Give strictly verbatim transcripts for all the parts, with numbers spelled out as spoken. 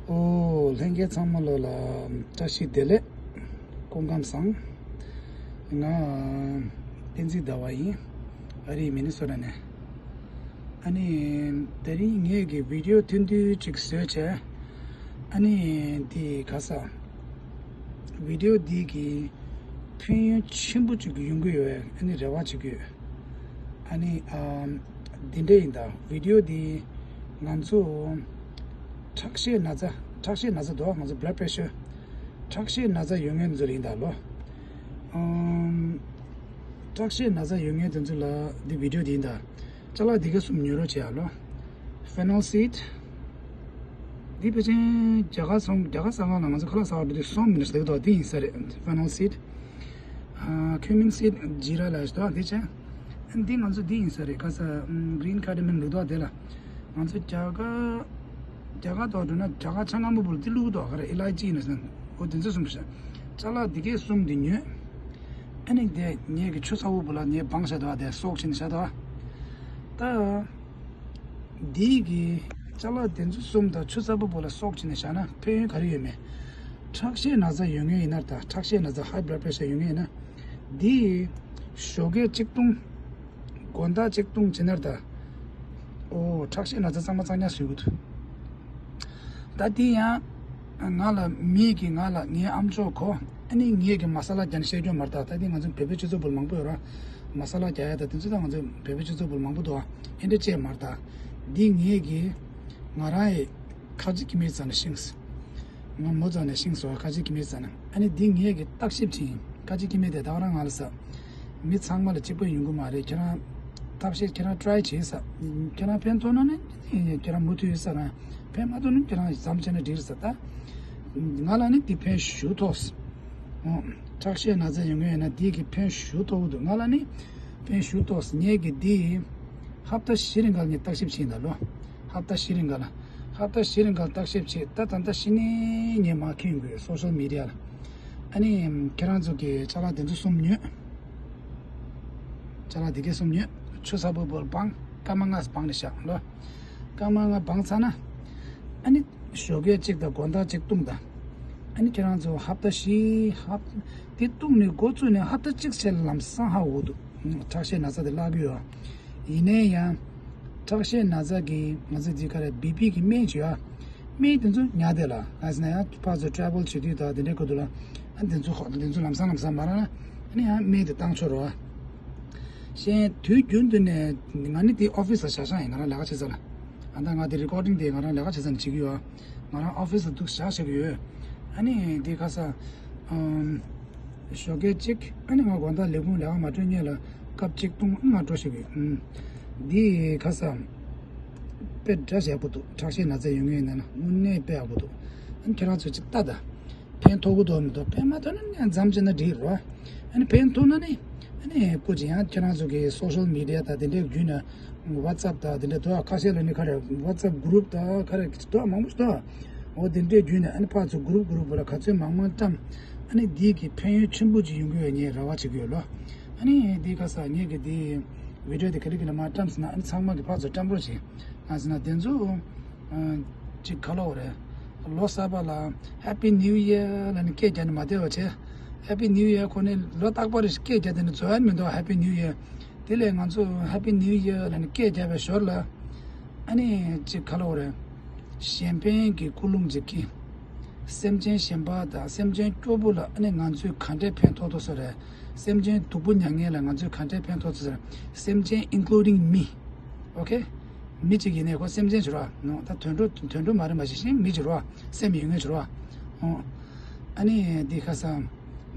ཨོ། ལྷན་རྒྱས་ཚང་མ་ལོ་ལ་བཀྲ་ཤིས་བདེ་ལེགས། སྐུ་ཁམས་བཟང་། ང་བསྟན་འཛིན་ཟླ་བ་ཡིན། ཨ་རིའི་མི་ནི་སོ་ཊ་ནས། ཨ་ནི་དེ་རིང་ངས་ཀྱི་བི་ཌིའོ་ཐུང་ཐུང་ཅིག་བཟོས་བྱས། ཨ་ནི་འདི་ག་ས། བི་ཌིའོ་འདི་གི་ཕན་ཡོན་ཆེན་པོ་ཅིག་ཡོང་གི་ཡོད། ཨ་ནི་རེ་བ་བྱེད་ཀྱི་ཡོད། ཨ་ནི་ཨམ། འདི་འདྲ་ཡིན་ད། བི་ཌིའོ་འདི་ང་ཚོ་ཁྲག་ཤེད་ན་ཚ། ཁྲག་ཤེད་ན་ཚ་འདུག་ང་ཚོ་blood pressure། ཁྲག་ཤེད་ན་ཚ་ཡོད་མཁན་ཚོ་ཡིན་ད་ལོ། ཨམ། ཁྲག་ཤེད་ན་ཚ་ཡོད་མཁན་དེ་ཚོ་ལ་འདི་བི་ཌིའོ་འདི་ཡིན་ད། ཅ་ལག་འདི་ག་གསུམ་ཉོ་རོགས་བྱེད་ཨ་ལོ། Fennel seed། འདི་ཕལ་ཆེར་རྒྱ་གར་སོང་རྒྱ་གར་ས་ཁང་ལ་ང་ཚོ་ཁ་ལག་ཟ་བར་འགྲོ་དུས་སོང་མི་འདུག་ཟེར་གི་འདུག་འདི་ཡིན་ས་རེད། Fennel seed། ཨ། cumin seed། ཇི་ར་ལ་ཞིག་འདུག་འདི་བྱས། འདི་ང་ཚོ་འདི་ཡིན་ས་རེད། ཁ་ས་green cardamom འདུག་འདི་ལ། ང་ཚོ་རྒྱ་གར་རྒྱ་གར་ཐོག་འགྲོ་ན་རྒྱ་གར་ཆང་སྔ་མོ་བུ་ལ་འདི་བླུགས་འདུག་ག་རེ་ཨི་ལའི་ཅི་ཡིན་ན་ཟེར། འོ་དེ་ཚོ་གསུམ་བྱས། ཅ་ལག་འདི་གས་གསུམ་འདི་ཉོས། ཨ་ནི་དེ་ངེད་ཀྱི་ཆུ་ཚ་བོ་བུ་ལ་ངས་སྦང་བྱས་འདུག་དེ་སོག་བྱས་ནས་བྱས་འདུག་ད། འདི་གི་ཅ་ལག་དེ་ཚོ་གསུམ་དང་ཆུ་ཚ་པོ་བོ་ལ་སོག་བྱས་ནས་བཞག་ན་ཕན་ཡོན་ག་རེ་ཡོད་མེད། ཁྲག་ཤེད་ན་ཚ་ཡོད་མཁན་ཡིན་ན་ད། ཁྲག་ཤེད་ན་ཚ་high blood pressure ཡོད་མཁན་ཡིན་ན། འདི་ཞོགས་ཀས་གཅིག་བཏུང་། དགོང་དག་གཅིག་བཏུང་བྱས་ན་ད། ཨོ། ཁྲག་ཤེད་ན་ཚ་གཙང་མ་གཙང་ཉག་བཟོ་གི་འདུག་ད་འདི་ཡང་ང་ལ་མི་གིས་ང་ལ་ངའི་ཨམ་ཅོག་གོ། ཨ་ནི་ངེད་ཀྱི་མ་ས་ལ་རྒྱག་ནས་བཤད་རྒྱུ་མ་རེད་ད། ད་འདི་ང་ཚོ་བོད་པའི་སྤྱི་ཚོགས་བུ་ལ་མང་པོ་ཡོད་ར། མ་ས་ལ་རྒྱག་ཡ་ད་དེ་ཚོ་ད་ང་ཚོ་བོད་པའི་སྤྱི་ཚོགས་བུ་ལ་མང་པོ་འདུག་ཨ། ཨེ་འདྲ་བྱས་མ་རེད་ད། འདི་ངེད་ཀྱིས་ང་རང་ཡི་ཁ་ཆེ་ཁྱིམ་མི་རྩ་ནས་ཤེས་སོང་། ང་མོ་རྩ་ནས་ཤེས་སོང་། ཁ་ཆེ་ཁྱིམ་མི་རྩ་ནས། ཨ་ནི་འདི་ངེད་ཀྱིས་བརྟག་ཞིབ་བྱས་ཡིན། ཁ་ཆེ་ཁྱིམ་མི་དེ་ད་ག་རང་ང་ལ་ཟེར། མི་ཚང་མ་ལ་གཅིག་པ་ཡོང་གི་མ་རེད། ཁྱེད་རང་ཐབས་ཤེས་ཁྱེད་རང་try བྱས་ཟེར། ཁྱེད་རང་ཕན་ཐོགས་ན་ནི་ཁྱེད་རང་མུ་མཐུད་ཡོད་ཟེར་ར། ཕན་མ་ཐོགས་ན་ཁྱེད་རང་མཚམས་བཅད་ན་འགྲིག་ཟེར་ད། ང་ལ་ནི་འདི་ཕན་ཞེ་པོ་ཐོགས། ཨོ། ཁྲག་ཤེད་ན་ཚ་ཡོང་མཁན་ཡོད་ན་འདི་གི་ཕན་ཞེ་པོ་ཐོགས་ཀྱི་འདུག་ང་ལ་ནི་ཕན་ཞེ་པོ་ཐོགས། ངེད་ཀྱིས་འདི་ཧབ་ཏ་བཞི་རིང་ག་ལ་ངས་བརྟག་ཞིབ་བྱས་ཡིན་ད་ལོ། ཧབ་ཏ་བཞི་རིང་ག་ལ། ཧབ་ཏ་བཞི་རིང་ག་ལ་བརྟག་ཞིབ་བྱས། ད་ད་ལྟ་གཞི་ནས་ངས་མར་འཁྱེར་ཡོང་གི་ཡོད་social media ལ། ཨ་ནི་ཁྱེད་རང་ཚོ་གིས་ཅ་ལག་དེ་ཚོ་གསུམ་ཉོས། ཅ་ལག་དེ་གས་གསུམ་ཉོས། ཆུ་ཚ་པོ་བོ་ལ་སྦང་། སྐར་མ་ལྔ་སྦང་ནས་བཞག་ལོ། སྐར་མ་ལྔ་སྦང་ཚར་ན། ཨ་ནི་ཞོགས་ཀས་གཅིག་དང་དགོང་དག་གཅིག་བཏུང་དང་། ཨ་ནི་ཁྱེད་རང་ཚོ་ཧབ་ཏ་བཞི་ཧབ་དེ་བཏུང་ནས་འགོ་བཙུགས་ནས་ཧབ་ཏ་གཅིག་ཚར་ལམ་སང་ཧ་གོ་འདུག་ཁྲག་ཤེད་ན་ཚ་དེ་བརླག་གི་ཡོད། ཡིན་ནའི་ཡང་། ཁྲག་ཤེད་ན་ཚ་གི་ང་ཚོ་འདི་ག་རེ་བི་པི་གི་སྨན་བྱོས་ཨ། སྨན་དེ་ཚོ་ཉར་བསྡད་ལ། ག་ཟེར་ན་ཡང་ཕར་ཚུར་travel བྱེད་དུས་དང་དེ་འདྲའི་སྐབས་དུ་ལ། ཨ་དེ་ཚོ་ཧོ་དེ་ཚོ་ལམ་སང་ལམ་སང་མ་རག་ན། ཨ་ནི་ཡང་སྨན་དེ་བཏང་ཆོག་རོ་ཨ། གཞན་དུས་རྒྱུན་དུ་ནས་ང་ནི་དེ་office ལ་བཞག་བཞག་ཡིན། ང་རང་ལས་ཀ་བྱེད་ས་ལ། ཨ་ད་ང་དེ་recording དེ་ང་རང་ལས་ཀ་བྱེད་ས་ནས་བྱེད་ཀྱི་ཡོད་ཨ། ང་རང་office ལ་འདུག་བཞག་བཞག་གི་ཡོད། ཨ་ནི་དེ་ཁ་ས། ཨམ། ཞོགས་ཀས་གཅིག་ཨ་ནི་ང་དགོང་དག་ལས་ཁུངས་ལས་ཀ་མ་འགྲོ་སྔོན་ལ་སྐབས་གཅིག་བཏུང་ང་འགྲོ་ཞིག་ཡོད། ཨུམ། འདི་ཁ་སང་དཔེ་འདྲ་ཡག་པོ་འདུག་ཁྲག་ཤེད་ན་ཚ་ཡོད་མཁན་ཡིན་ན་དངོས་གནས་དཔེ་ཡག་པོ་འདུག་ཨ་ནི་ཁྱེད་རང་ཚོ་གཅིག་ལྟ་ད། ཕན་ཐོགས་ཀྱི་འདུག་མི་འདུག་ཕན་མ་ཐོགས་ན་ནི་མཚམས་བཅད་ན་འགྲིག་རོ། ཨ་ནི་ཕན་ཐོགས་ན་ནི་ཨ་ནི་སྐུ་མཁྱེན། ཡང་ཁྱེད་རང་ཚོ་གི་social media དང་དེ་འདྲའི་བརྒྱུད་ནས་WhatsApp དང་དེ་འདྲ་འདུག་ཁ་ཤས་ལ་ནི་ག་རེ་WhatsApp group དང་ག་རེ་འདུག་མང་པོ་ཞིག་འདུག་འོ་དེ་འདྲའི་བརྒྱུད་ནས་ཨ་ནི་ཕར་ཚུར་group group ལ་ག་ཚོད་མང་མང་བཀྲམ། ཨ་ནི་འདི་གི་ཕན་ཡོན་ཆེན་པོ་ཅིག་ཡོང་གི་ཡོད་ངས་རེ་བ་བྱེད་ཀྱི་ཡོད་ལོ། ཨ་ནི་འདི་ཁ་སང་ངས་ཀྱི་འདི་video དེ་ག་རེ་གི་ལ་མར་བཀྲམ་ཟིན་ན་ཨ་ནི་ཚང་མ་གི་ཕར་ཚུར་བཀྲམ་རོགས་བྱེད། གང་ཟེར་ན་དེ་ཚོ་ཨ་ཅིག་ག་ལབ་དགོས་རེད། ལོ་གསར་པ་ལ་Happy New Year ལབ་ནས་སྐད་རྒྱག་ནས་མ་བསྡད་པ་བྱས། Happy New Year ཁོ་ནས་ལོ་རྟག་པར་སྐད་རྒྱག་བསྡད་ནས་རྫོགས་ཡ་མི་འདུག Happy New Year དེ་ལས་ང་ཚོ་Happy New Year ལབ་ནས་སྐད་རྒྱག་པའི་ཞོར་ལ། ཨ་ནི་ཅིག་ག་ལབ་དགོས་རེད། གཞན་ཕན་གྱི་ཀུན་སློང་ཅིག་གིས། སེམས་ཅན་གཞན་པ་དང་སེམས་ཅན་སྐྱོ་པོ་ལ་ཨ་ནི་ང་ཚོས་ག་འདྲས་ཕན་ཐོགས་ཐུབ་ས་རེད། སེམས་ཅན་སྡུག་པོ་མྱངས་མཁན་ལ་ང་ཚོས་ག་འདྲས་ཕན་ཐོགས་ཐུབ་ས་རེད། སེམས་ཅན་including me. Okay? མི་གཅིག་ཡིན་ནའི་ཁོ་སེམས་ཅན་ཅིག་རེད་བ། ད་དུད་འགྲོ་དུད་འགྲོ་མ་རེད་མ་གཞི་གཞན་མི་ཅིག་རེད་བ། སེམས་ཡོད་མཁན་ཅིག་རེད་བ། ཨོ། ཨ་ནི་འདི་ཁ་སང་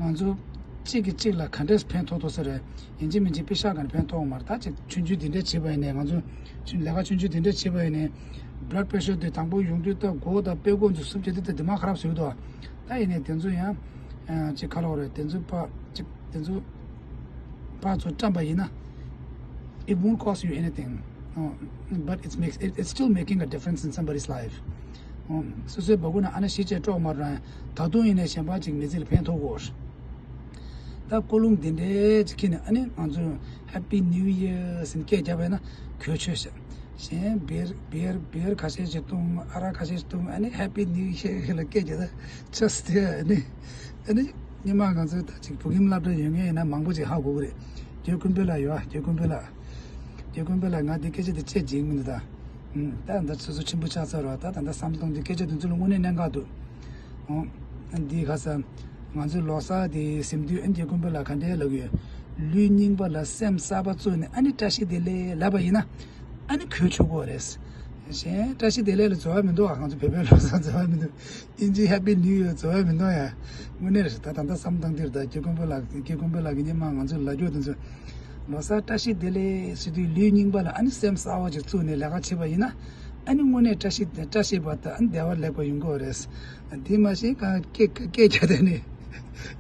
ང་ཚོ་གཅིག་གིས་གཅིག་ལ་ག་འདྲས་ཕན་ཐོགས་ཐུབ་ས་རེད། ཡིན་གཅིག་མིན་གཅིག་པེ་ཤག་ག་ནས་ཕན་ཐོགས་མ་རེད། ད་ཅིག་ཆུང་ཆུང་འདི་འདྲས་བྱེད་པ་ཡིན་ནའི་ང་ཚོ་ཆུང་ལས་ཀ་ཆུང་ཆུང་འདི་འདྲས་བྱེད་པ་ཡིན་ནའི་blood pressure དེ་དང་པོ་ཡོང་དུས་ད་མགོ་དང་དཔྲལ་མགོ་ཚོ་སུབ་བྱེད་དུས་ད་དེ་མ་ཁ་རབ་བཟོས་འདུག་ད་ཡིན་ནའི་དེ་ཚོ་ཡང་ཅིག་ག་ལབ་དགོས་རེད། དེ་ཚོ་ཕ་ཅིག་དེ་ཚོ་ཕར་ཚུར་བཀྲམ་པ་ཡིན་ན། It won't cost you anything. Uh, but it's makes it, it's still making a difference in somebody's life. Um, སོ་སོའི་སྦ་ཁུག་ནང་ཨ་ན་བཞི་བཅས་སྤྲོད་མ་རུང་ད་དུང་ཡིན་ནའི་གཞན་པ་ཅིག་མི་ཚེ་ལ་ཕན་ཐོགས་དགོས། ད་ཀོ་ལུང་འདི་འདྲའི་ཅིག་ཁྱེར་ནས་ཨ་ནི་ང་ཚོས་Happy New Year ཟེར་ནས་སྐད་རྒྱབ་པ་ཡིན་ན་གོ་ཆོད་ཤག་གཞན་བེར་བེར་བེར་ཁ་ཤས་ཤིག་བཏུང་། ཨ་རག་ཁ་ཤས་ཤིག་བཏུང་། ཨ་ནི་Happy New Year་ལ་སྐད་རྒྱག་ད་ཅོས་ཏེ། ཨ་ནི་ཨ་ནི་སྔོན་མ་ང་ཚོ་ད་ཅིག་བོད་ཁྱིམ་སློབ་གྲྭ་ཡོད་མཁན་ཡིན་ན་མང་པོ་ཅིག་ཧ་གོ་གི་རེད། རྒྱལ་ཀུན་དཔལ་ལགས་ཡོད། རྒྱལ་ཀུན་དཔལ་ལགས། རྒྱལ་ཀུན་དཔལ་ལགས། ང་འདི་སྐད་ཆ་འདི་བཤད་བྱེད་ཀྱི་མི་འདུག་ད། ཨུམ། ད་ད་སོ་སོ་ཆེན་པོ་ཆགས་ཚར་རོ། ད་ད་ད་བསམ་བློ་གཏོང་དུས་སྐད་ཆ་འདི་ཚོ་ལ་དངོས་གནས་གནད་འགག་འདུག་ཨོ། འདི་ཁ་སང་ང་ཚོའི་ལོ་གསར་དེ་ཟིན་དུས། ཨ་ནི་རྒྱལ་ཀུན་དཔལ་ལགས་ག་འདྲའི་ལབ་ཀྱི་ཡོད། ལུས་རྙིང་པ་ལ་སེམས་གསར་པ་བཙུགས་ནས། ཨ་ནི་བཀྲ་ཤིས་བདེ་ལེགས་ལབ་པ་ཡིན་ན། ཨ་ནི་གོ་ཆོག་གི་རེད། གཞན་བཀྲ་ཤིས་བདེ་ལེགས་ལ་རྫོགས་པ་མི་འདུག་ཨ། ང་ཚོ་བོད་པའི་ལོ་གསར་རྫོགས་པ་མི་འདུག་ཨིན་ཇི་Happy New Year་རྫོགས་པ་མི་འདུག་ཡ། དངོས་གནས་རེད། ད་ད་ལྟ་བསམ་བཏང་དུས་རེད། ད་རྒྱལ་ཀུན་དཔལ་ལགས། རྒྱལ་ཀུན་དཔལ་ལགས་ཀྱིས་སྔོན་མ་ང་ཚོ་ལབ་རྒྱུ་དེ་ཚོ། ལོ་གསར་བཀྲ་ཤིས་བདེ་ལེགས་ཟེར་དུས་ལུས་རྙིང་པ་ལ་ཨ་ནི་སེམས་གསར་པ་ཅིག་བཙུགས་ནས་ལས་ཀ་བྱེད་པ་ཡིན་ན། ཨ་ནི་དངོས་གནས་བཀྲ་ཤིས་བཀྲ་ཤིས་པ་དང་བདེ་བ་ལེགས་པ་ཡོང་གི་རེད། དེ་མ་གཞི་གང་སྐད་སྐད་རྒྱག་དེ་ནི།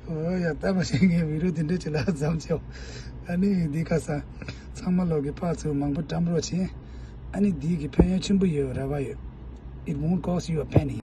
ཨོ་ཡ། ད་མ་གཞི་ངས་video་དེ་འདྲ་ཅིག་ལ་མཚམས་བཅད། ཨ་ནི་འདི་ཁ་སང་ཚང་མ་ལོག་གི་ཕར་ཚུར་མང་པོ་བཀྲམ་རོགས་བྱེད། ཨ་ནི་འདི་གི་ཕན་ཡོན་ཆེན་པོ་ཡོད་རེ་བ་ཡོད། It won't cost you a penny.